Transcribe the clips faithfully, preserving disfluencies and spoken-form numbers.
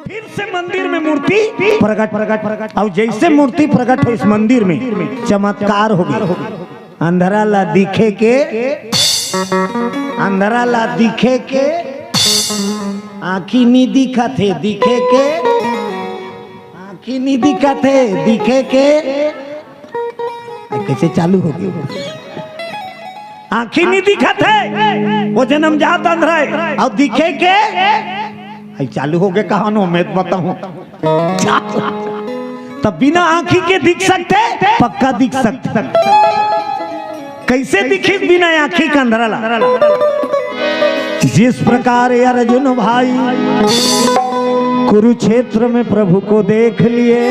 फिर से मंदिर में मूर्ति प्रकट, प्रकट, प्रकट। अउ जइसे मूर्ति प्रकट होइस मंदिर में, चमत्कार हो गे। अंधरा ला दिखे के, अंधरा ला दिखे के, आँखी नी दिखत हे, दिखे के, आँखी नी दिखत हे, दिखे के। अई कइसे चालू हो गे? आँखी नी दिखत हे, वो जनमजात अंधरा हे, अउ दिखे के, अई चालू हो गे कहानो, मैं तो बताहूँ। तब बिना आँखी के दिख सकथे, पक्का दिख सकथे। कइसे दिखिस बिना आँखी के अंधरा ला? जिस प्रकार अर्जुन भाई कुरुक्षेत्र में प्रभु को देख लिए,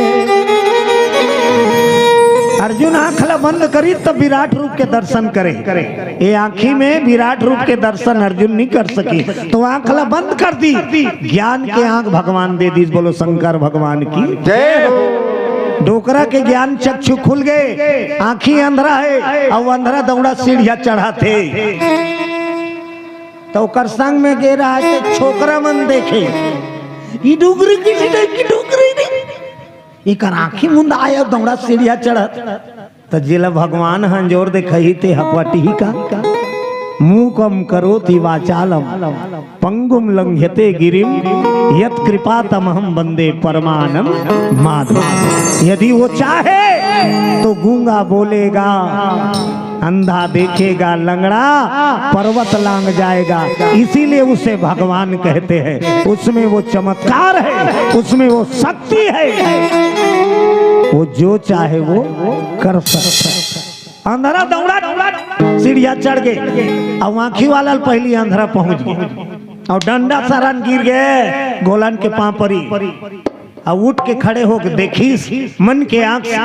अर्जुन आँख ला बंद करिस त विराट रूप के दर्शन करे। ए आँखी में विराट रूप के दर्शन अर्जुन नहीं कर सके, तो आँख ला बंद कर दिस। ज्ञान के आँख भगवान दे दिस। बोलो शंकर भगवान की। जय हो। डोकरा के ज्ञान चक्षु खुल गे, आँखी अंधरा हे, अउ अंधरा दौड़ा सीढ़िया चढ़त हे। त ओकर संग में गे रहा हे छोकरा मन देखे, ई डोकरी किसी टाइप की डोकरी नहीं, एकर आँखी मुंद आय अउ दौड़ा सीढ़िया चढ़त। त जेला भगवान ह अंजोर देखही ते ह पटही का? मूकं करोति वाचालं पंगुं लंघयते गिरिं यत्कृपातमहं वंदे परमानंद माधव। यदि वो चाहे तो गूंगा बोलेगा, अंधा देखेगा, लंगड़ा पर्वत लांग जाएगा। इसीलिए उसे भगवान कहते हैं, उसमें वो चमत्कार है, उसमें वो शक्ति है, वो जो चाहे वो कर सकता है। अंधरा दौड़ा सीढ़िया चढ़ गे, अउ आँखी वाला पहली अंधरा पहुंच गे, अउ डंडा सरन गिर गे, गोलन के पाँव परी, अउ उठ के खड़े होके देखिस मन के आँख से,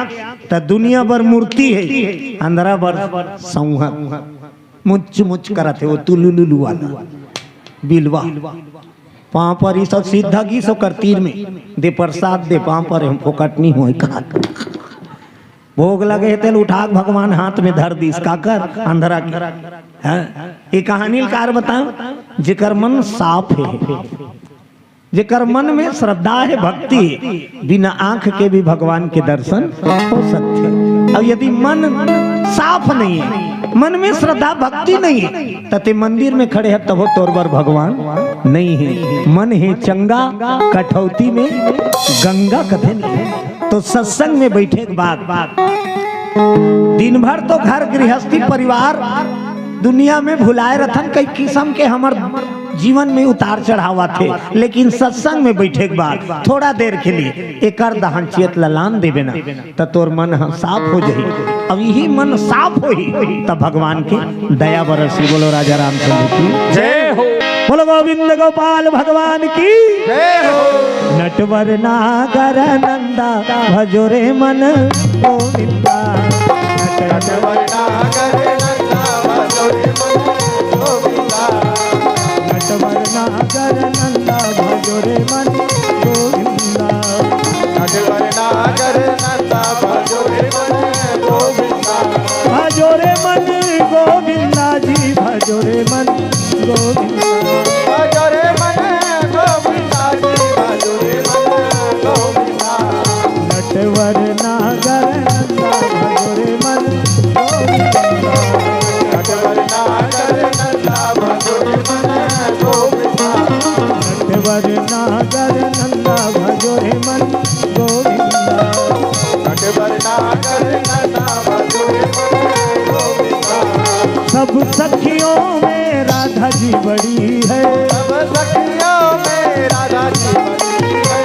त दुनिया भर मूर्ति हे, अंधरा भर सौंहत मुच मुच करत हे, वो तुलुलुलु वाला बिलवा। पाँव परी, सब सीधा गिस ओकर तीर में, दे प्रसाद दे, पाँव परे, हम फोकट नहीं होय का। भोग लगे हे तेला उठा के भगवान हाथ में धर दिस, काकर? अंधरा के। हैं? ये कहानी ल कार बताओ, जेकर मन साफ हे, जेकर मन में श्रद्धा हे, भक्ति हे, बिना आँख के भी भगवान के दर्शन हो सकथे। अउ यदि मन साफ नहीं हे, मन में श्रद्धा भक्ति नहीं हे, त ते मंदिर में खड़े हे तभो तोर बर भगवान नहीं हे। मन हे चंगा, कठौती में गंगा कथे नहीं। तो सत्संग में बैठे के बाद दिन भर तो घर गृहस्थी परिवार दुनिया में भुलाए रथन, कई किस्म के हमर जीवन में उतार चढ़ाव आथे, लेकिन सत्संग में बैठे के बाद थोड़ा देर के लिए एकर दहन चेत ल लान देबे ना, त तोर मन ह साफ हो जाही। अब यही मन साफ होही, त भगवान के दया बरसही। बोलो राजा रामचंद्र की जय हो। बोलो गोविंद गोपाल भगवान की जय हो। नटवर नागर नंदा भजो रे मन गोविंदा। नटवर नागर नंदा भजो रे मन गोविंदा। नटवर नागर नंदा भजो रे मन गोविंदा। नटवर नागर नंदा भजो रे मन गोविंदा। भजो रे मन गोविंदा जी, भजो रे मन गोविंदा। भजो रे मन गोविंदा जी, भजो रे मन गोविंदा। नटवर नागर नंदा भजो रे मन गोविंदा। नटवर नागर नंदा भजो रे मन गोविंदा। नटवर नागर नंदा भजो रे मन गोविंदा। नटवर नागर नंदा भजो रे मन गोविंदा। सब सखियों में राधा जी बड़ी है। सब सखियों में राधा जी बड़ी है।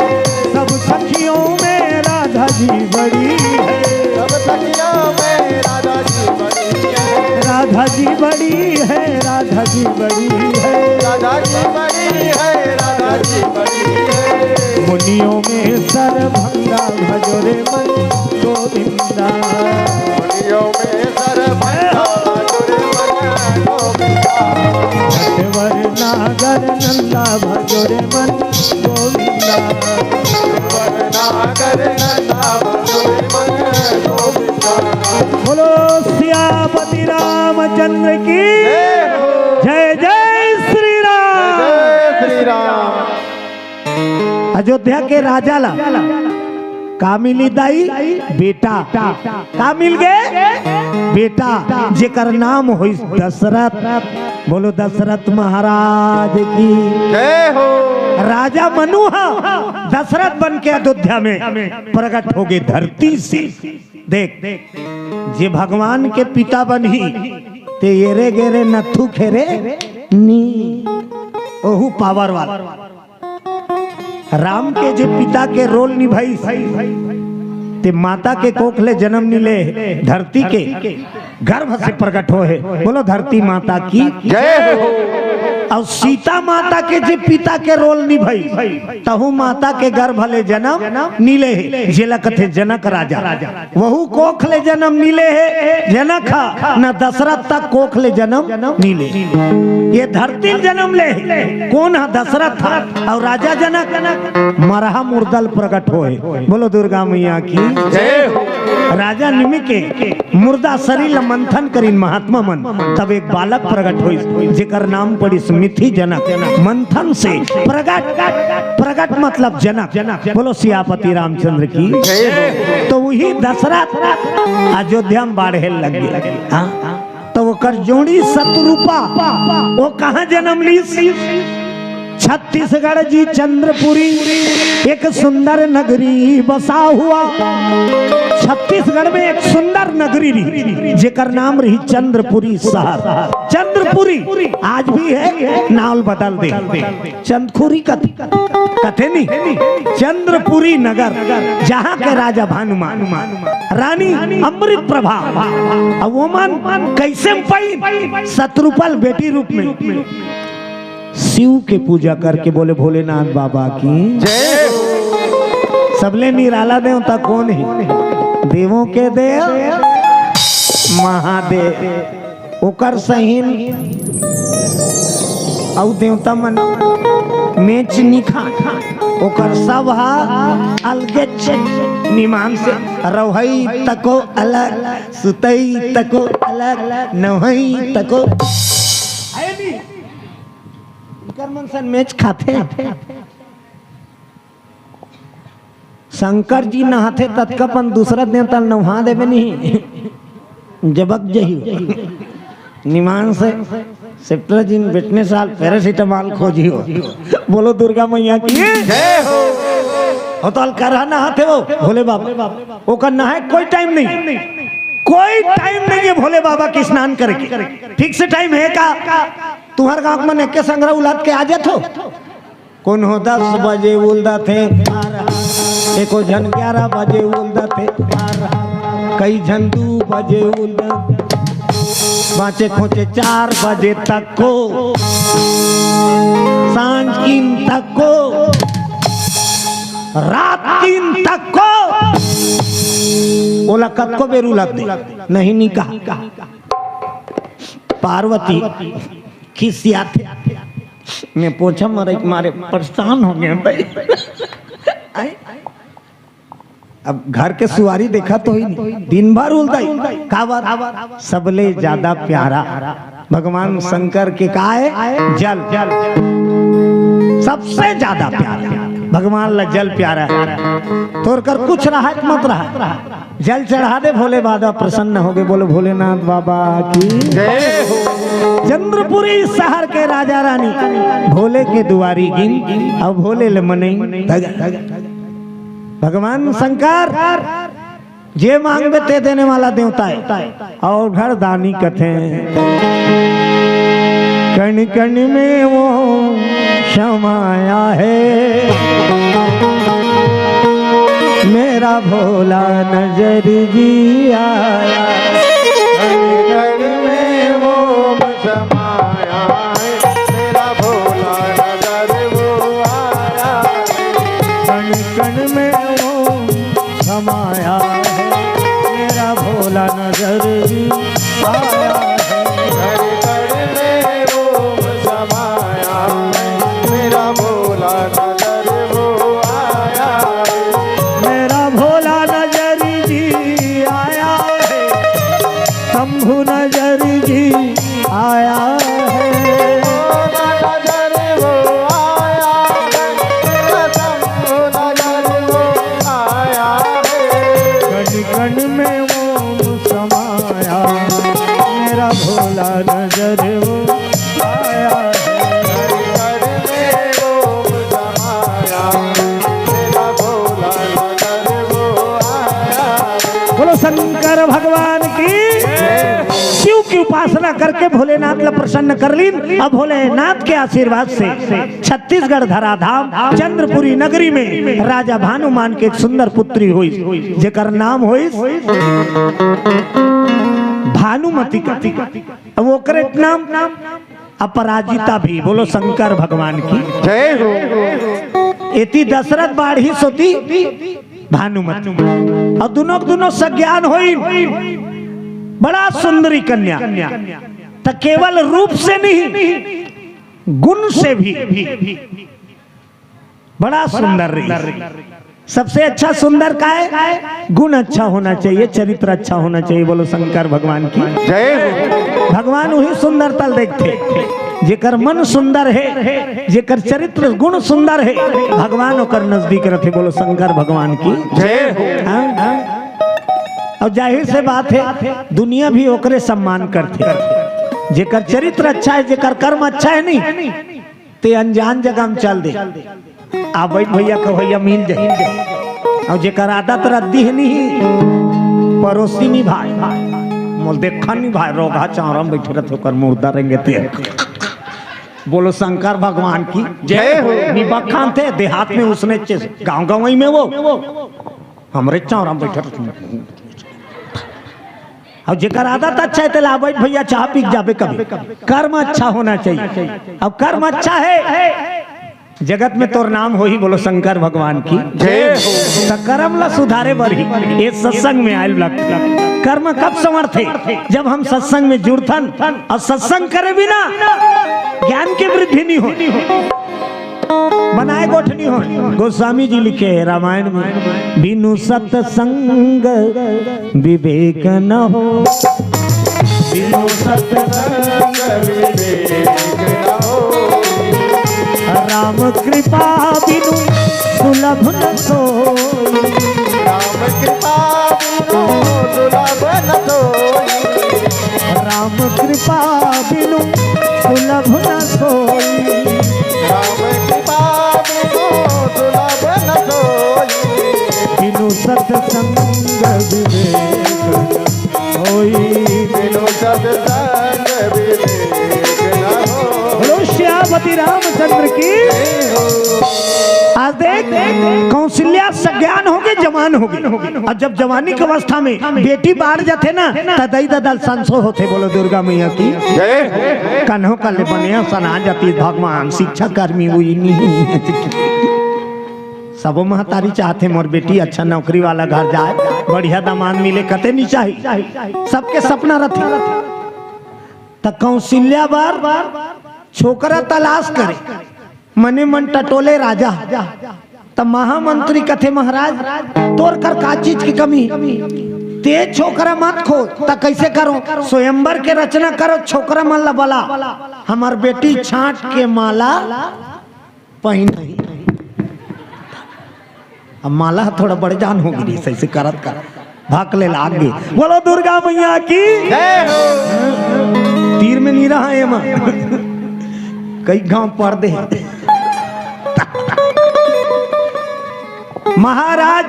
सब सखियों में राधा जी बड़ी है। सब सखियों में राधा जी बड़ी है। राधा जी बड़ी है, राधा जी बड़ी है। राधा जी बड़ी है, राधा जी बड़ी है। मुनियों में सरभंगा भजो रे मन गोविंदा। मुनियों में सरभंगा भजो रे मन गोविंदा। नटवर नागर नंदा भजो रे मन गोविंदा। नटवर नागर नंदा भजो रे मन गोविंदा। बोलो सियापति रामचंद्र की जय हो। जय जय श्री राम। जय श्री राम। अयोध्या के राजा ला का मिली दाई? बेटा। का मिल गे? बेटा, जेकर नाम होइस दशरथ। बोलो दशरथ महाराज की। जय हो। राजा मनु हा दशरथ बन के अयोध्या में प्रकट हो गे धरती से। देख, जे भगवान के पिता बनही, ते एरे गेरे नथु खेरे नी, ओहू पावर वाला। राम के जे पिता के रोल निभाइस, ते माता के कोख ले जन्म नी ले, धरती के गर्भ से प्रकट होहे। बोलो धरती माता की। जय हो। अउ सीता माता के जे पिता के रोल निभाइस, तहू माता के गर्भ ले जन्म नी ले हे, जेला कथे जनक राजा। वहू कोख ले जन्म नी ले हे जनक हा, न दशरथ तक कोख ले जन्म नी ले। ये धरती ले जन्म ले हे। कोन हा? दशरथ हा। अउ राजा जनक मरहा मुर्दा ले प्रकट होए। बोलो दुर्गा मैया की। जय हो। राजा निमि के मुर्दा शरीर ला मंथन करिन महात्मा मन, तब एक बालक प्रकट होइस, जेकर नाम पड़िस मिथि जनक। मंथन से प्रगट, प्रगट मतलब जनक। बोलो सियापति रामचंद्र की। जय हो। तो वही दशरथ अयोध्या में बाढ़े लग गे। हाँ? तो ओकर जोड़ी शतरूपा, वो कहाँ जन्म लीस? छत्तीसगढ़ जी चंद्रपुरी, एक सुंदर नगरी बसा हुआ। छत्तीसगढ़ में एक सुंदर नगरी रही, जेकर नाम रही चंद्रपुरी शहर। चंद्रपुरी आज भी है, नाम बदल दे, चंदखुरी कथे, कथे नहीं, चंद्रपुरी नगर, जहाँ के राजा भानुमान, रानी अमृत प्रभा, अब वो मन कैसे में पाई? शतरूपा ल बेटी रूप में। शिव के पूजा करके बोले भोलेनाथ बाबा की। जय हो। सबले निराला देवता कोन हे? देवों के देव महादेव। ओकर सहीन अउ देवता मन मेच निखा, ओकर सब हा अलगे निमान से। रहई तको अलग, सुतई तको अलग, नहई तको। इकर मन सन मेच खाथे। शंकर जी नहाथे ततका पन दूसरा देवता ल नहा देबे नहीं, जबक जही। निमान से सेप्ट्राजिन, बेटने साल पैरासिटामॉल खोजी हो। बोलो दुर्गा मैया की। जय हो। हो तो अलकरहा नहाथे वो भोले बाबा, ओकर नहाए कोई टाइम नहीं, कोई टाइम नहीं है भोले बाबा के स्नान करके। ठीक से टाइम है का? तुम्हार गांव मन एक संघरा उलाद के आ जात हो। कोनो दस बजे उलदथे, एको झन ग्यारह बजे उलदथे, कई झन दू बजे उलदथे, बाँचे खोचे चार बजे तक को, सांझ किन तक को, रात किन तक को, ओला कतको बेर उलद दे, नहीं, नहीं कहा। पार्वती खिसियाथे। मैं पोछा मारे, मारे परेशान हो गया भाई। आई? अब घर के सुवारी देखा तो ही नहीं, दिन भर उलदाई। का बात? सबले ज्यादा प्यारा भगवान शंकर के का है? जल। सबसे ज्यादा प्यारा भगवान ला जल प्यारा है। तोर कर कुछ रहा है कि मत रहा, जल चढ़ा दे भोले बाबा प्रसन्न हो गए। बोलो भोलेनाथ बाबा की। जय हो। चंद्रपुरी शहर के राजा रानी भोले के दुआरी गिन, अब भोले ले मनई भगत। भगवान शंकर जे मांगबे ते देने वाला देवता है। अउ घर दानी कथे, कण कण में वो समाया है, मेरा भोला नजर जी आया। कण कण में वो समाया है, मेरा भोला नजर वो आया है। कण कण में वो समाया है, मेरा भोला नजर आया है। घर घर में वो समाया है, मेरा भोला नजर वो आया है। मेरा भोला नजर जी आया है, शंभु नजर जी आया है। की उपासना करके भोलेनाथ ला प्रसन्न कर लीन। अब भोलेनाथ के आशीर्वाद से छत्तीसगढ़ धराधाम चंद्रपुरी नगरी में राजा भानुमान के एक सुंदर पुत्री होइस, जेकर नाम होइस भानुमती का। अब ओकरे नाम अपराजिता भी। बोलो शंकर भगवान की। जय हो। एती दशरथ बाढ़ी सोती भानुमती। और दोनों दोनों सज्ञान होई। बड़ा सुंदरी कन्या। तो केवल रूप से नहीं, गुण से भी बड़ा सुंदर रही। सबसे अच्छा सुंदर का है? गुण अच्छा होना चाहिए, चरित्र अच्छा होना चाहिए। बोलो शंकर भगवान की। जय हो। भगवान वही सुंदरता देखते, जेकर मन सुंदर है, जेकर चरित्र गुण सुंदर है, भगवान ओकर नजदीक रहते। बोलो शंकर भगवान की। जय हो। हाँ? और जाहिर से बात है, दुनिया भी ओकरे सम्मान करते। जेकर चरित्र अच्छा है, जेकर कर्म अच्छा है, नहीं ते अनजान जगह में चल दे। आ बैठ भैया, कहो भैया मिल जाए। और जेकर आदत रद्दी है नहीं, पड़ोसी नहीं भाई, मोल देखा नहीं भाई, रोगा चावरा में बैठे रहते, ओकर मुर्दा रेंगते। बोलो शंकर भगवान की। जय हो। निबखान थे देहात में, उसने चेस गांव गंवई में वो हमरे चावरा में बैठे रहते। और जेकर आदत अच्छा है, तेला बैठ भैया, चाह पी के जाबे कभी। कर्म अच्छा होना चाहिए। अब कर्म अच्छा है, जगत में तोर नाम होही। बोलो शंकर भगवान की। जय हो। तो कर्म ला सुधारे बर ही ये सत्संग में आयल लगथे। कर्म कब संवरथे? जब हम सत्संग में जुड़थन। और सत्संग करे बिना ज्ञान के वृद्धि नहीं हो, बनाए गोठनी हो। गोस्वामी जी लिखे हैं रामायण में, बिनु सत्संग विवेक न हो। बिनु सत्संग विवेक न हो। राम कृपा बिनु सुलभ न सोई। राम कृपा बिनु सुलभ न सोई। राम कृपा बिनु सुलभ न सोई। राम कृपा बिनु सुलभ न सोई। बिनु सत्संग विवेक न होई। बिनु सत्संग विवेक न हो। बोलो श्यामति रामचंद्र की। जय हो। आज देख, कौशल्या सज्ञान हो गए, जवान हो गए। और जब जवानी की अवस्था में बेटी बाढ़ जाते ना, तो दई ददा ल संसो होते। बोलो दुर्गा मैया की। जय हो। कन्हो का ले बने सना जाती भगवान शिक्षा कर्मी हुई नहीं। सबो महतारी चाहते मोर बेटी अच्छा नौकरी वाला घर जाए, बढ़िया दामाद मिले, कते नहीं चाही। सबके सपना रहते। त कौशल्या बर छोकरा तलाश करे, मने मन टटोले राजा। त महामंत्री कथे, महाराज, तोर कर का चीज की कमी? ते छोकरा मत खोज, त कैसे करो? स्वयंवर के रचना करो, छोकरा मन ला बला, हमार बेटी छांट के माला पहिन। अब माला थोड़ा बड़े जान हो गई, सही से करत करत भाग ले लाग गई। बोलो दुर्गा मैया की। जय हो। तीर में नहीं रहा एमा, कई गांव पड़ दे। महाराज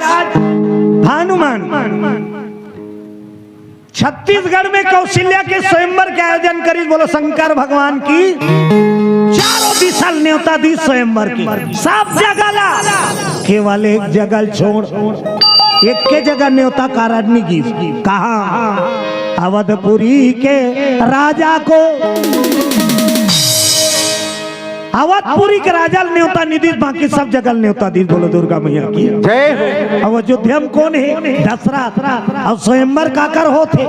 भानुमान छत्तीसगढ़ में कौशल्या के स्वयंवर के आयोजन करिस। बोलो शंकर भगवान की। चारों दिशा ल न्योता दिस स्वयंवर की, सब जगह ला, केवल एक जगह ल छोड़, एक के जगह न्योता कारड नहीं गिस। कहा? अवधपुरी के राजा को। अवधपुरी के राजा ल न्योता नहीं दिस, बाकी सब जगह ल न्योता दिस। बोलो दुर्गा मैया की। जय हो। अब अयोध्या में कौन है? दशरथ। अब स्वयंवर काकर होथे?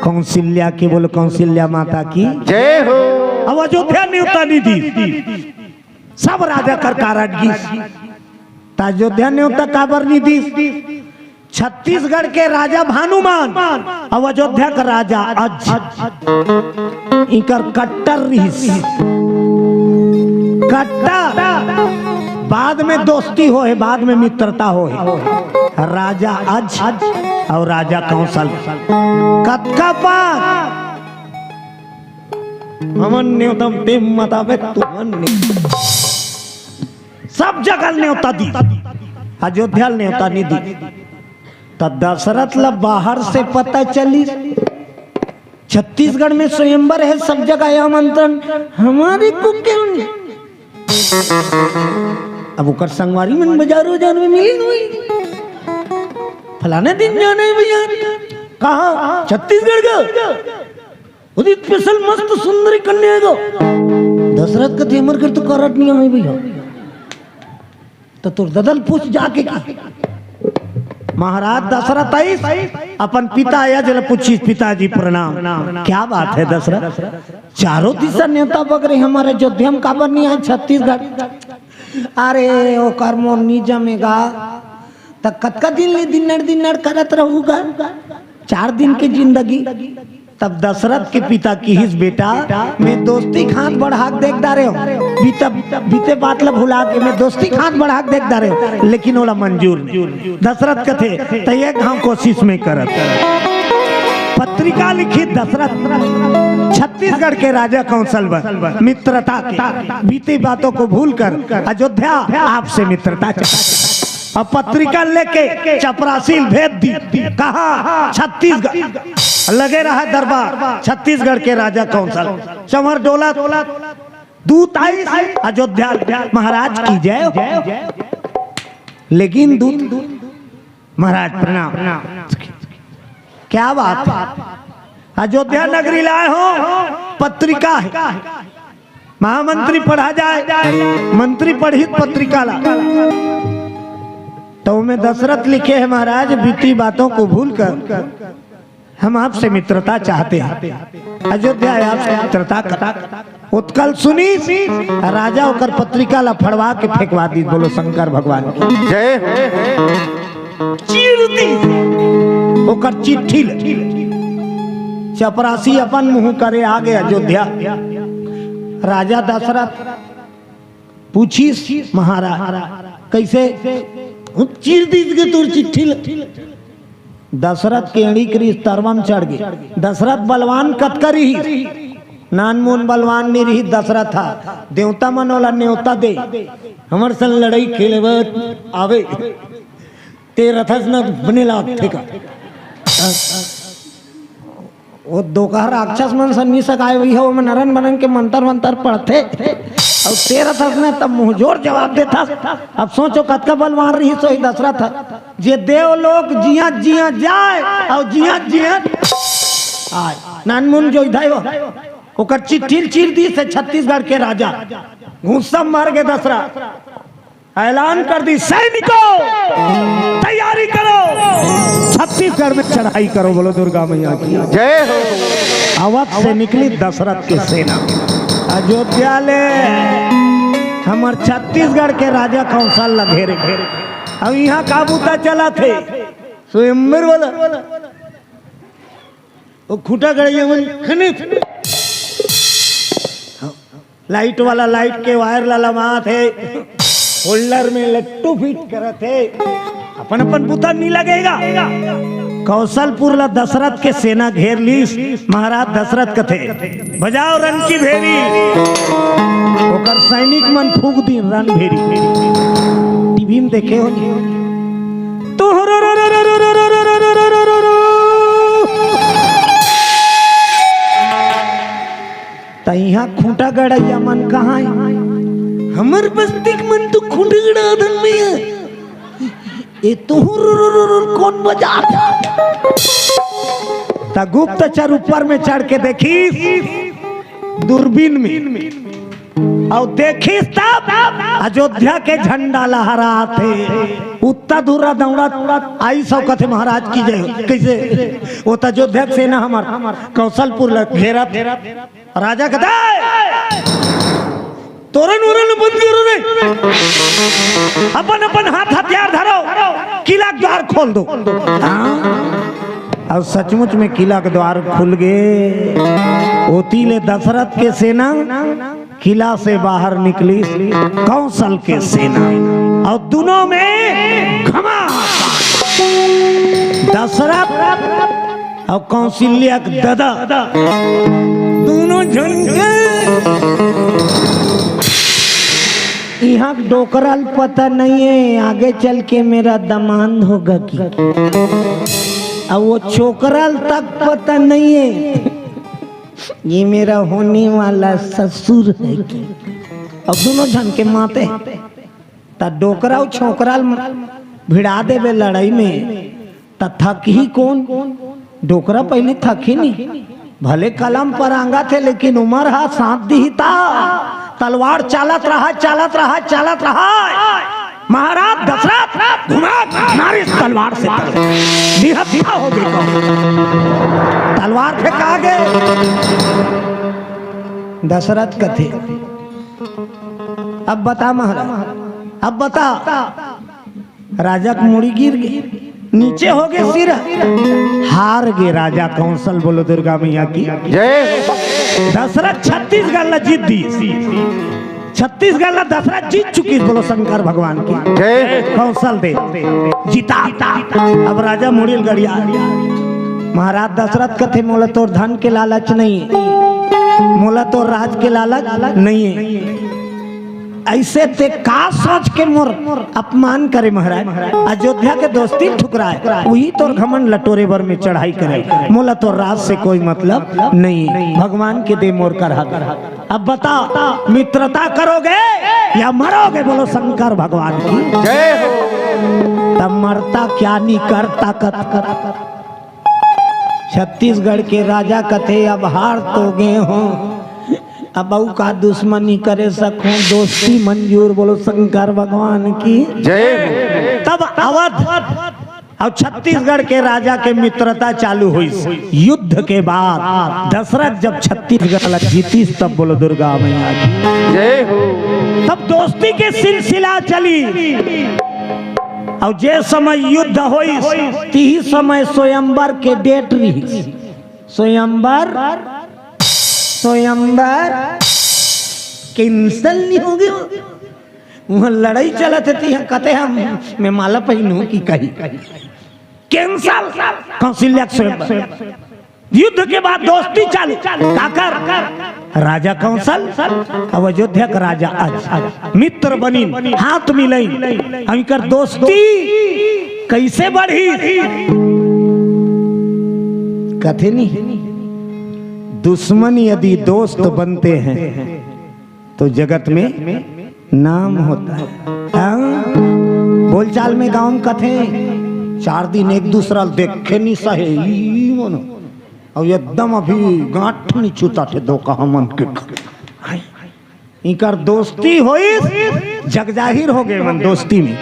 कौशल्या के। बोलो कौशल्या माता की। जय हो। अब अयोध्या न्योता नहीं दिस, सब राजा कर कारड गिस। त अयोध्या न्योता काबर नहीं दिस? छत्तीसगढ़ के राजा भानुमान अउ अयोध्या के राजा अज, इकर कट्टर रिहिस। कट्टर। बाद में दोस्ती होहे, बाद में मित्रता होहे। राजा अज अउ राजा कौशल। कतका पार हमन न्योतम तेम मताबे तुमन ने। सब जगह न्योता दी, अयोध्या न्योता नहीं दी। त दशरथ ला बाहर से पता चली, छत्तीसगढ़ में स्वयंवर है, सब जगह आमंत्रण, हमारे को क्यों नहीं? अब ओकर संगवारी मन बाजार उजार में मिली नहीं, फलाने दिन जाना है भैया। कहाँ? छत्तीसगढ़ का। उदित स्पेशल मस्त सुंदरी कन्या है। दशरथ कथे, हमर घर तो करत नहीं है भैया। तो तोर ददल पूछ जाके कि महाराज दशरथ आइस, अपन पिता आया, जला पूछिस, "पिताजी प्रणाम, क्या बात है दशरथ? चारों दिशा नेवता बग रहे, हमारे अयोध्या में काबर नहीं आए छत्तीसगढ़?" अरे, ओकर मोर नी जमेगा। त कतका दिन ले दिन्नड़ दिन्नड़ करत रहूगा? चार दिन के जिंदगी। तब दशरथ के पिता किहिस, "बेटा, मैं दोस्ती के हाथ बढ़ा के देख डारे हूँ, बीते, बीते बात ला भुला के मैं दोस्ती के हाथ बढ़ा के देख डारे हूँ, लेकिन ओला मंजूर नहीं।" दशरथ कथे, "त एक घाव कोशिश में करत।" पत्रिका लिखिस दशरथ, छत्तीसगढ़ के राजा कौशल बर मित्रता के, बीती बातों को भूलकर अयोध्या आपसे मित्रता चाहते। अब पत्रिका लेके चपरासी ल भेज दी, कहा, "छत्तीसगढ़।" लगे रहा दरबार छत्तीसगढ़ के राजा कौशल। चंवर डोला, दूत आई अयोध्या, "महाराज की जय हो।" लेकिन दूत, "महाराज प्रणाम।" क्या बात है? अयोध्या नगरी लाए हो, पत्रिका है, महामंत्री पढ़ा जाए, मंत्री पढ़ी पत्रिका ला। तो में दशरथ लिखे हैं, "महाराज, बीती बातों को भूलकर हम आपसे मित्रता चाहते हैं, अयोध्या आपसे मित्रता कर।" ओतका ल सुनिस राजा, ओकर पत्रिका ला फड़वा के फेंकवा दिस। बोलो शंकर भगवान की जय हो। चीर दिस ओकर चिट्ठी ल। चपरासी अपन मुंह करे आगे अयोध्या। राजा दशरथ पूछिस, "महाराज, कइसे?" "हम चीर दिस गे तोर चिट्ठी ल।" दशरथ के एड़ी करिस, तरवा म चढ़ गे। दशरथ बलवान कतका रिहिस? नानमुन बलवान नइ रिहिस दशरथ ह। देवता मन ओला नेवता दे, "हमर संग लड़ई खेले बर आवे।" ते रथस न बने लागथे का? वो दोकहा राक्षस मन से नइ सकाय, वही हो, ओमन अरन बनन के मंतर वंतर पढ़थे। अउ ते रथस न तब मुंहजोर जवाब देथस। अब सोचो कतका बलवान रिहिस होही दशरथ ह। जे देवलोक जियत जियत जाय अउ जियत जियत आय। नानमुन जोइधा हे वो। ओकर चिट्ठी ल चीर दिस हे छत्तीसगढ़ के राजा। गुस्सा म भर गे दशरथ। ऐलान कर दिस, "सैनिकों, तैयारी करो, छत्तीसगढ़ में चढ़ाई करो।" बोलो दुर्गा मैया की जय हो। अवध से निकली दशरथ के सेना, अयोध्या ले हमर छत्तीसगढ़ के राजा कौशल ला घेरे, घेरे। अब इहाँ का बूता चलत हे? स्वयंवर वाला। वो खूंटा गड़इया मन खनित। लाइट वाला लाइट के वायर ला लमात हे, होल्डर में लट्टू फिट करत हे, अपन अपन बूता नइ लगेगा। कौशलपुर ला दशरथ के सेना घेर लीस। महाराज दशरथ कथे, "बजाओ रन की भेरी।" ओकर सैनिक मन फूंक दिन रन भेरी। टीवी में देखे हो, तो त इहाँ खूंटा गड़इया मन कहाँ हे? हमर बस्ती के मन तो खूंटा गड़ा धन में हे। ए तो हुर, हुर, हुर, हुर, कोन बजा? त गुप्तचर ऊपर में चढ़ के देखिस दूरबीन में, अउ देखिस तब अयोध्या के झंडा लहरात हे। उत्ता धुर्रा दौड़त आइस अउ कथे, "महाराज की जय हो।" कइसे? ओ त अयोध्या के सेना हमर कौशलपुर ल घेरत। राजा कथे, "तोरन ओरन बंद करो रे, अपन अपन हाथ हथियार धरो, किला के द्वार खोल दो।" हाँ? अउ सचमुच में किला के द्वार खुल गे। ओती ले दशरथ के सेना किला से बाहर निकली, कौशल के सेना, अउ दूनों में घमासान। दशरथ अउ कौशल्या के ददा, दूनों झन के इहाँ डोकरा ल पता नइ हे, आगे चल के मेरा दमांद होगा कि। अउ वो छोकरा ल तक पता नइ हे, ये मेरा होने वाला ससुर है कि? अब दोनों झन के माते त डोकरा अउ छोकरा ल भिड़ा देबे लड़ई में, त थकही कोन? डोकरा पहिली थकही नहीं, भले कलम परांगथे, लेकिन उमर हा साथ दिही ता। तलवार चालत रहा, चालत रहा, चालत रहा। महाराज दशरथ घुमा नारी तलवार से तलवार निहत्था हो गई। तलवार फेंका गए। दशरथ कथे, अब बता महाराज, अब बता। राजा के मुड़ी गिर गे, नीचे हो गे सिर, हार गे राजा कौशल। बोलो दुर्गा मैया की। जय। दशरथ छत्तीसगढ़ ला जीत दी, छत्तीसगढ़ ला दशरथ जीत चुकी। बोलो शंकर भगवान की। जय। कौशल दे जीता। अब राजा मुड़ी ल गड़िया। महाराज दशरथ कथे, मोला तोर धन के लालच नहीं, मोला तोर राज के लालच नहीं है। ऐसे ते का सोच के मोर अपमान करे महाराज, अयोध्या के दोस्ती ठुकराए, वही तोर घमंड लटोरे बर में चढ़ाई करे। मोला तोर राज से कोई मतलब नहीं, भगवान के दे मोर कर हक। अब बता, मित्रता करोगे या मरोगे? बोलो शंकर भगवान की। जय हो। तब मरता क्या नहीं करता कत। छत्तीसगढ़ के राजा कथे, अब हार तो गए हो, अब अऊ का दुश्मनी करे सको, दोस्ती मंजूर। बोलो शंकर भगवान की। जय हो। तब अवध अउ छत्तीसगढ़ के राजा के मित्रता चालू होइस। युद्ध के बाद दशरथ जब छत्तीसगढ़ ला जीतिस, तब बोलो दुर्गा मैया की। जय हो। तब दोस्ती के सिलसिला चली। अउ जे समय युद्ध होइस, तिही समय स्वयंवर के डेट रहिस। स्वयंवर, स्वयंवर cancel नहीं हो गयो। वहाँ लड़ाई चलत हे, तिहाँ कते हम मैं माला पहिनहूँ कि कही cancel। कौशल्या के स्वयंवर। युद्ध के बाद दोस्ती चालू। काकर? राजा कौशल अउ अयोध्या के राजा अज मित्र बनिन, हाथ मिलइन। अउ इकर दोस्ती कैसे बढ़ी? कथे नहीं, दुश्मन यदि दोस्त बनते हैं तो जगत में नाम होता है। हाँ? बोलचाल में गाँव में कथे, चार दिन एक दूसरा ल देखे नहीं सहे, ई मनो। अउ एकदम अभी गांठ नहीं छूता थे दो कहा मन के। इकर दोस्ती होइस, जग जाहिर हो गए मन दोस्ती में।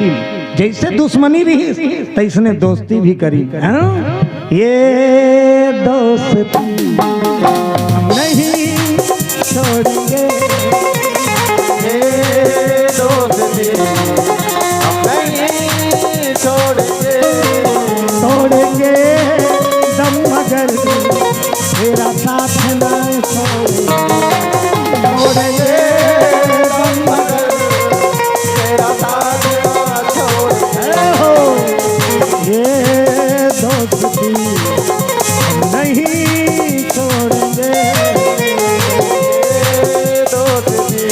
जैसे दुश्मनी रहिस, तैसने दोस्ती भी करी। हाँ? ये दोस्ती नहीं छोड़ेंगे। ये दोस्ती हम नहीं छोड़ेंगे। छोड़ेंगे दम मगर तेरा साथ ना छोड़ेंगे। छोड़ेंगे दम मगर तेरा साथ ना छोड़ेंगे। हो, ये दोस्ती नहीं छोड़ेंगे। ये दोस्ती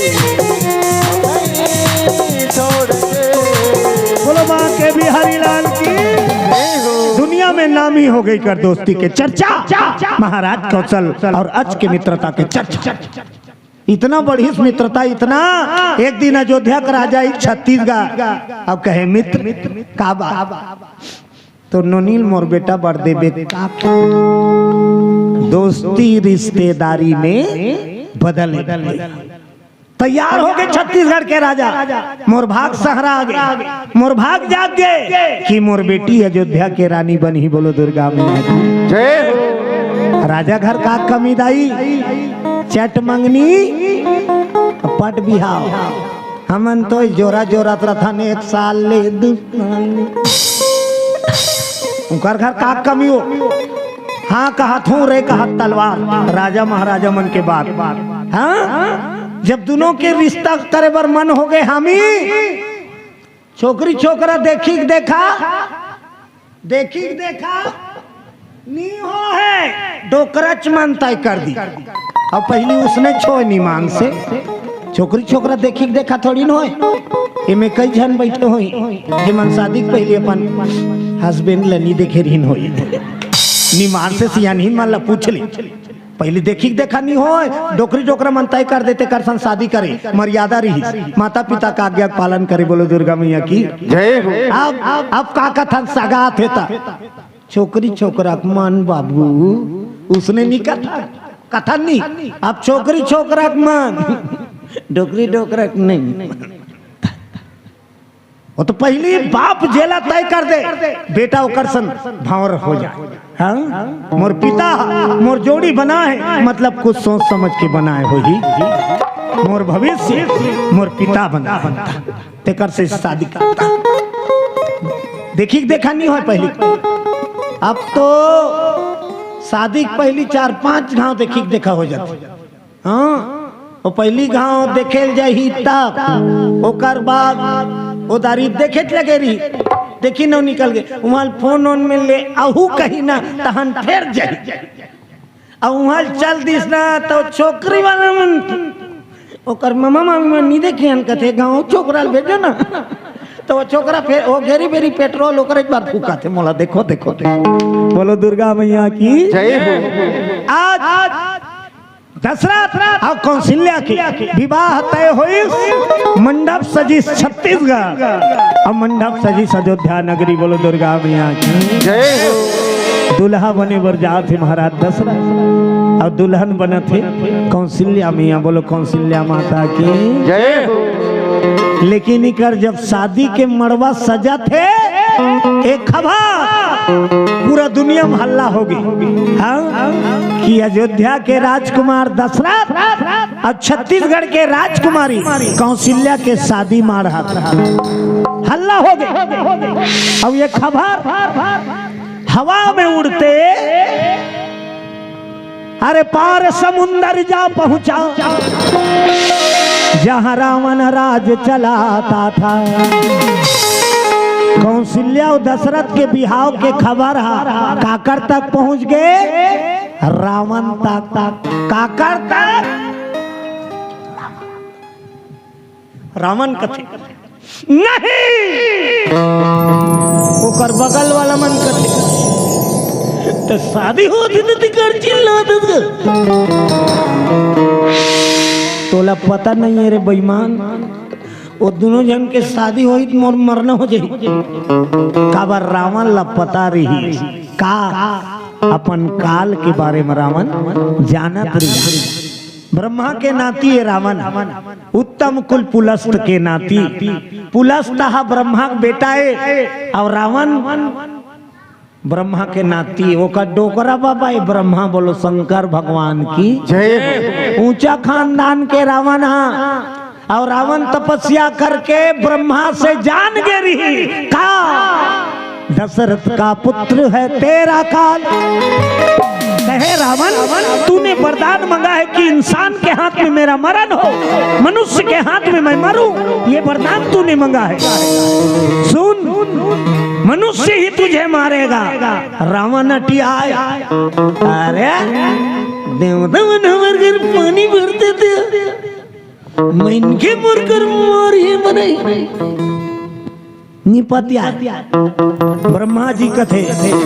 नहीं छोड़ेंगे। बोलो माँ के बिहारी लाल की। दुनिया में नामी हो गई कर दोस्ती के चर्चा। महाराज कौशल अउ अज के मित्रता के चर्चा। इतना बढ़िस मित्रता, इतना। एक दिन अयोध्या के राजा एक छत्तीसगढ़, अब कहे, "मित्र, का बात?" तो नोनी ल मोर बेटा बर देबे का? दोस्ती रिश्तेदारी में बदल गई। तैयार हो गए छत्तीसगढ़ के राजा, मोर भाग सहरा आ गए, मोर भाग जाग गए कि मोर बेटी अयोध्या के रानी बनही। बोलो दुर्गा मैया की। जय हो। राजा घर का कमी दाई, चट मंगनी, पट बिहाव। हमन तो जोरा जोरा रथन, एक साल ले, दू साल ले। उनकर घर का कमी हो? हाँ कहत हूँ रे, कहत तलवार, राजा महाराजा मन के बात। हाँ, जब दोनों के रिश्ता करे बर मन हो गए, हामी छोकरी छोकरा देखी के देखा, देखी के देखा, नी हो है, डोकरच मन तय कर दी। अब पहली उसने छोय निमान से, छोकरी छोकरा देखी के देखा थोड़ी न होय। एमे कई झन बैठे होई, जे मन शादी के पहले अपन husband ल नी देखे रहिन होई। निमान से सियानहिन मन ल पूछ ली। पहली देखी के देखा नहीं होय, डोकरी डोकरा मन तय कर देते, कर सन शादी करे, मर्यादा रही, माता पिता का आज्ञा के पालन करे। बोलो दुर्गा मैया की। जय हो। अब अब का कथन सगा थे ता, छोकरी छोकरा के मन बाबू, उसने नहीं कथा, कथन नहीं। अब छोकरी छोकरा के मन, डोकरी डोकरा के नहीं। वो तो पहली बाप जेला तय कर दे, बेटा ओकर सन भांवर हो जाए। हाँ? मोर पिता, मोर जोड़ी बना है, मतलब कुछ सोच समझ के बनाए होही। मोर भविष्य मोर पिता बना है, तेकर से शादी करता। देखी के देखा नहीं होय पहली। अब तो शादी के पहली चार पांच घाव देखी के देखा हो जाता। हाँ, वो पहली घाव देखे ल जाही तब, ओकर बाद वो दारी देखे त लगे रही, देखी न निकल गए। वहाँ फोन ओन में ले आहू कही ना, तहन फेर जाही। अब वहाँ चल दिस ना, तो छोकरी वाला मन, ओकर मामा मामी मन नहीं देखे हन, कथे गाँव छोकरा ल भेजो ना। तो वो छोकरा फेर वो घेरी बेरी पेट्रोल ओकरे एक बार फूका थे, मोला देखो, देखो, देखो। बोलो दुर्गा मैया की। जय हो। आज दशरथ और कौशल्या के विवाह तय होइस, मंडप सजिस छत्तीसगढ़ और मंडप सजिस अयोध्या नगरी। बोलो दुर्गा मैया की। जय हो। दूल्हा बने बर जात हे महाराज दशरथ और दुल्हन बनत हे कौशल्या मैया। बोलो कौशल्या माता की। जय हो। लेकिन इकर जब शादी के मड़वा सजत हे, एक खबर पूरा दुनिया में हल्ला हो गई, हाँ, कि अयोध्या के राजकुमार दशरथ और छत्तीसगढ़ के राजकुमारी कौशल्या के शादी माड़हा था। हल्ला हो गई। अब ये खबर हवा में उड़ते अरे पार समुंदर जा पहुंचा, जहां रावण राज चलाता था। कौशल्या और दशरथ के बिहाव के खबर हा काकर तक पहुंच गए, रावण तक, तक काकर तक। रावण कथे नहीं, ओकर बगल वाला मन कथे, तो शादी होती तो तिकर चिल्ला दस। तोला पता नहीं है रे बेईमान, वो दोनों जन के शादी होई तो मोर मरना हो जाई। काबर रावण ला पता रही का अपन काल के बारे में रावण जानत रही। ब्रह्मा के नाती है रावण, उत्तम कुल पुलस्त के नाती। पुलस्त हा ब्रह्मा के बेटा है और रावण ब्रह्मा के नाती, ओकर डोकरा बाबा है ब्रह्मा, बोलो शंकर भगवान की। जय हो। ऊंचा खानदान के रावण हा और रावण तपस्या करके ब्रह्मा से जान गे रही का दशरथ का पुत्र है तेरा काल। कहे रावण, तूने वरदान मांगा है कि इंसान के हाथ में मेरा मरण हो, मनुष्य के हाथ में मैं मरूं, ये वरदान तूने मांगा है। सुन, मनुष्य ही तुझे मारेगा। रावण अटियाय, अरे देवता मन हमर घर पानी भरते थे, मन के मोर कर मार ही बनाई। निपतिया ब्रह्मा जी कथे,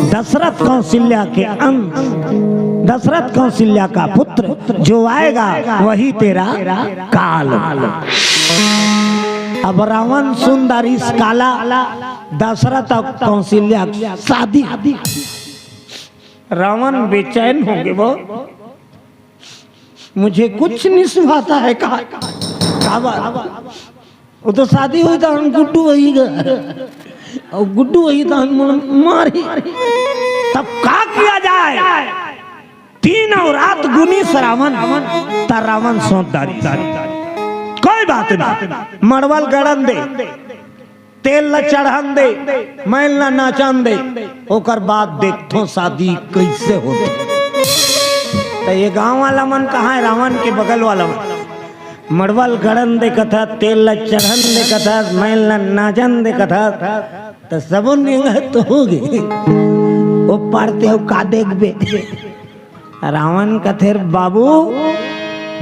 दशरथ कौशल्या के अंश, दशरथ कौशल्या का पुत्र जो आएगा वही तेरा काल। अब रावण सुंदर इस काला दशरथ और कौशल्या शादी। रावण बेचैन होंगे, वो मुझे कुछ नहीं सुहाता है का, का बात? वो तो शादी हुई तो हम गुड्डू वही गा, और गुड्डू वही तो हम मारी। तब का किया जाए? तीन और रात गुनी श्रावण, ता रावण सोच डारी। कोई बात नहीं, मड़वल गड़न दे, तेल ला चढ़न दे, मैल ला नाचन दे, ओकर बाद देखथो शादी कैसे होथे। त ये गांव वाला मन कहाँ है? रावण के बगल वाला मन। मड़वल गड़न दे कथा, तेल ला चढ़न दे कथा, मैल ला नाचन दे कथा, त सबो निंगा तो हो गए। वो पढ़ते हो का देखबे? रावण कथेर बाबू,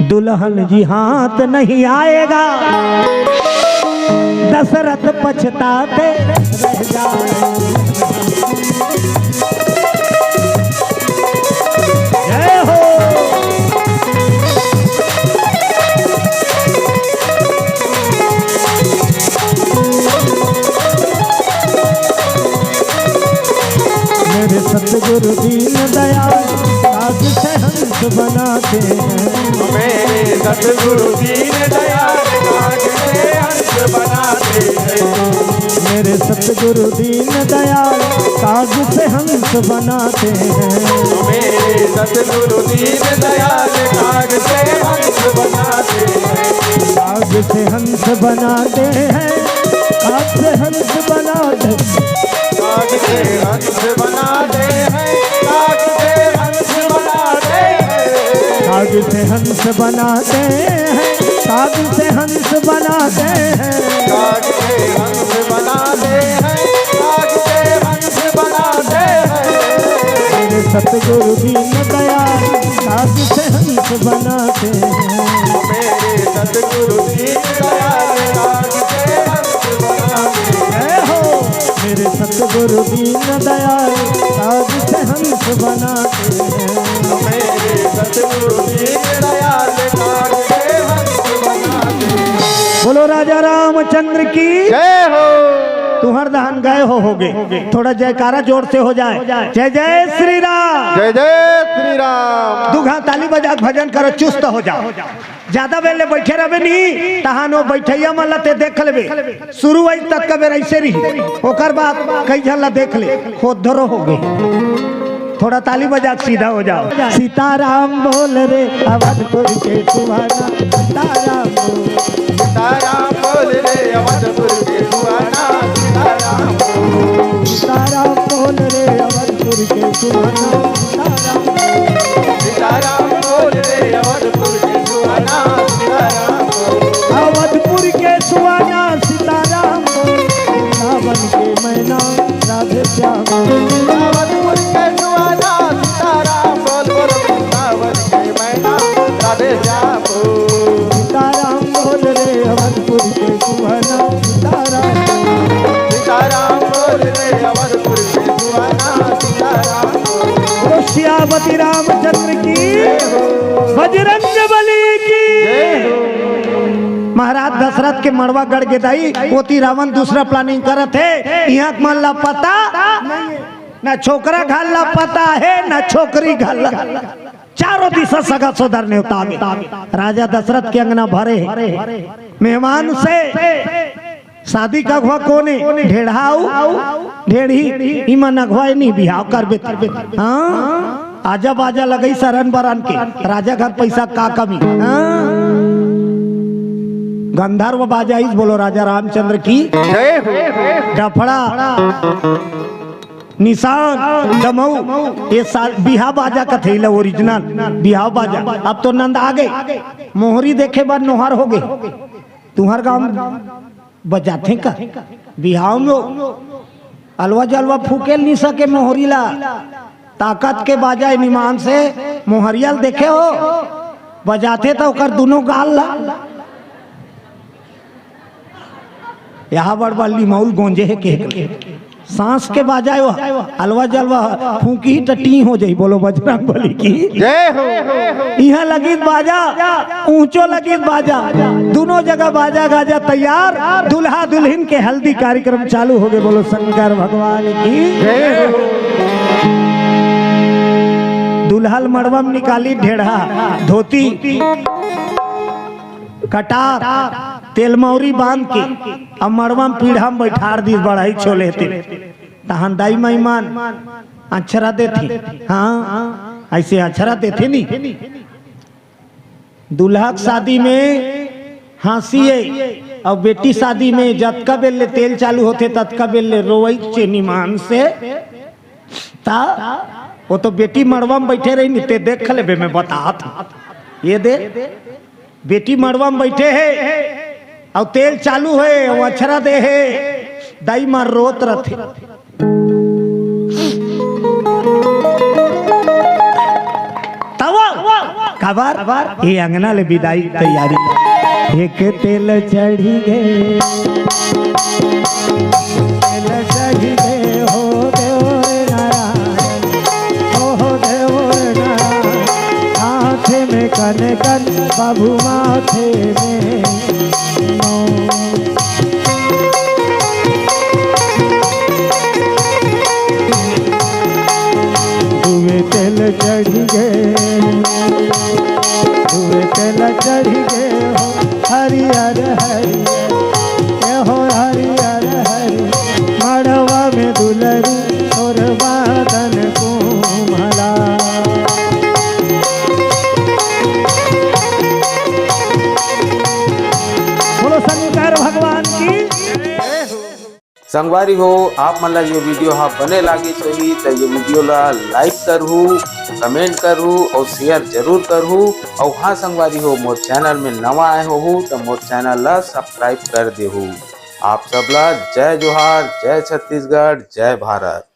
दुल्हन जी हाथ नहीं आएगा, दशरथ पछताते रह जाएंगे। जय हो। हमें सतगुरु दीन दयाल काग से हंस बनाते हैं। मेरे सतगुरु दीन दयाल काग से हंस बनाते हैं। हमें सतगुरु दीन दयाल काग से हंस बनाते हैं। काग से हंस बनाते हैं। काग से हंस बनाते हैं। काग से हंस बनाते हैं। काग से हंस बनाते हैं। काग से हंस बनाते हैं। काग से हंस बनाते हैं। काग से हंस बनाते हैं। काग से हंस बनाते हैं। मेरे सतगुरु दीन दयाल काग से हंस बनाते हैं। मेरे सतगुरु दीन दयाल काग से हंस बनाते हैं। जय हो। मेरे सतगुरु दीन दयाल काग से हंस बनाते हैं। मेरे सतगुरु दीन दयाल काग से हंस बनाते हैं। बोलो राजा रामचंद्र की। जय हो। तुहर दहन गए हो होगे, थोड़ा जयकारा जोर से हो जाए। जय जय श्री राम। जय जय श्री राम। दू घा ताली बजा के भजन करो, चुस्त हो जाओ। ज्यादा बेर ले बैठे रहबे नहीं, तहान वो बैठैया मन ला ते देख लेबे। शुरू वही तक का बेर ऐसे रही, ओकर बाद कई झन ला देख ले, खुद धरो हो गए। थोड़ा ताली बजा के सीधा हो जाओ। सीताराम बोल रे अवधपुर के सुहाना, सीताराम बोल। सीताराम बोल रे अवधपुर के सुहाना, सीताराम बोल। सीताराम बोल रे अवधपुर के सुहाना, सीताराम बोल। सीताराम बोल रे अवधपुर के सुहाना, सीताराम बोल। अवधपुर के सुहाना सीताराम बोल, वृंदावन के मैना राधे श्याम बोल। अवधपुर के सुहाना सीताराम बोल, बोल वृंदावन के मैना राधे श्याम बोल। सीताराम बोल रे अवधपुर के सुहाना सीताराम बोल। सीताराम बोल रे अवधपुर के सुहाना सीताराम बोल। बोलो सियापति रामचंद्र की, जय हो। बजरंग बली की। जय हो। महाराज दशरथ के मड़वा गड़ गे दाई, ओती रावण दूसरा planning करत हे। इहाँ के मन ला पता नहीं हे, ना छोकरा घर ला पता हे, ना छोकरी घर ला। चारों दिशा सगा सोदर नेवता में राजा दशरथ के अंगना भरे हे मेहमान से। शादी का अगुवा कोन हे? ढेढ़ा अउ ढेढ़ी। इमन अगुवाए नहीं, बिहाव करबे त। हाँ, आजा बाजा लगई सरन बरन के, राजा घर पैसा का कमी। हाँ, गंधर्व बाजा इस बोलो राजा रामचंद्र की। जय हो। डफड़ा, निशान, दमऊ, ये साल बिहाव बाजा कथे ला original बिहाव बाजा। अब तो नंद आ गए, मोहरी देखे बर नोहर हो गए। तुहर गाँव बजाथे का? बिहाव में अलवा जलवा फूके ल नी सके मोहरी ला। ताकत के बाजा ए निमान से मोहरिया ल देखे हो? बजाथे त ओकर दुनो गाल ला। यहाँ बड़ बड़ लिमउल गोंजे हे के। सांस के बाजा हे वो, अलवा जलवा फूकी टट्टी हो जाई। बोलो बजरंग बली की। जय हो। इहाँ लगित बाजा, ऊंचो लगित बाजा, दुनो जगह बाजा गाजा तैयार। दूल्हा दुल्हिन के हल्दी कार्यक्रम चालू हो गए। बोलो शंकर भगवान की। जय हो। दूल्हा ल मड़वा में निकाली ढेढ़ा, धोती, कटार, तेलमौरी बांध के अब मड़वा में पीढ़ा में बैठार दीस बढ़ई छोले ते। तहन दाई माई मन अक्षरा देथे। हाँ, ऐसे अक्षरा देथे नी। दूल्हा के शादी में हंसी हे, अउ बेटी शादी में जतका बेर ले तेल चालू होथे, ततका बेर ले रोवई चे निमान से। ता वो तो बेटी मड़वा में बैठे रही, नी ते देख लेबे, मैं बतात हूँ। ये दे, बेटी मड़वा में बैठे हे, अउ तेल चालू हे, अउ अक्षरा दे हे, दाई माँ रोत रथे। तब काबर ये अंगना ले बिदाई तैयारी। एक तेल चढ़ी गे, तेल चढ़ी गे हो देव रे नारायण, हो देव रे नारायण। हाथे में कन कन बाबू माथे में दुए तेल चढ़ी गे। हरियर हरियर, ए हो हरियर हरियर, मड़वा में दुलरू तोर बादन कुमला। बोलो शंकर भगवान की। संगवारी हो, आप मन ला ये वीडियो हा बने लागिस होही त ये वीडियो ला लाइक करहू, कमेंट करहू और शेयर जरूर करहू। और हाँ संगवारी हो, मोर चैनल में नवा आए होहू त मोर चैनल ला सब्सक्राइब कर देहू। आप सब ला जय जोहार, जय छत्तीसगढ़, जय भारत।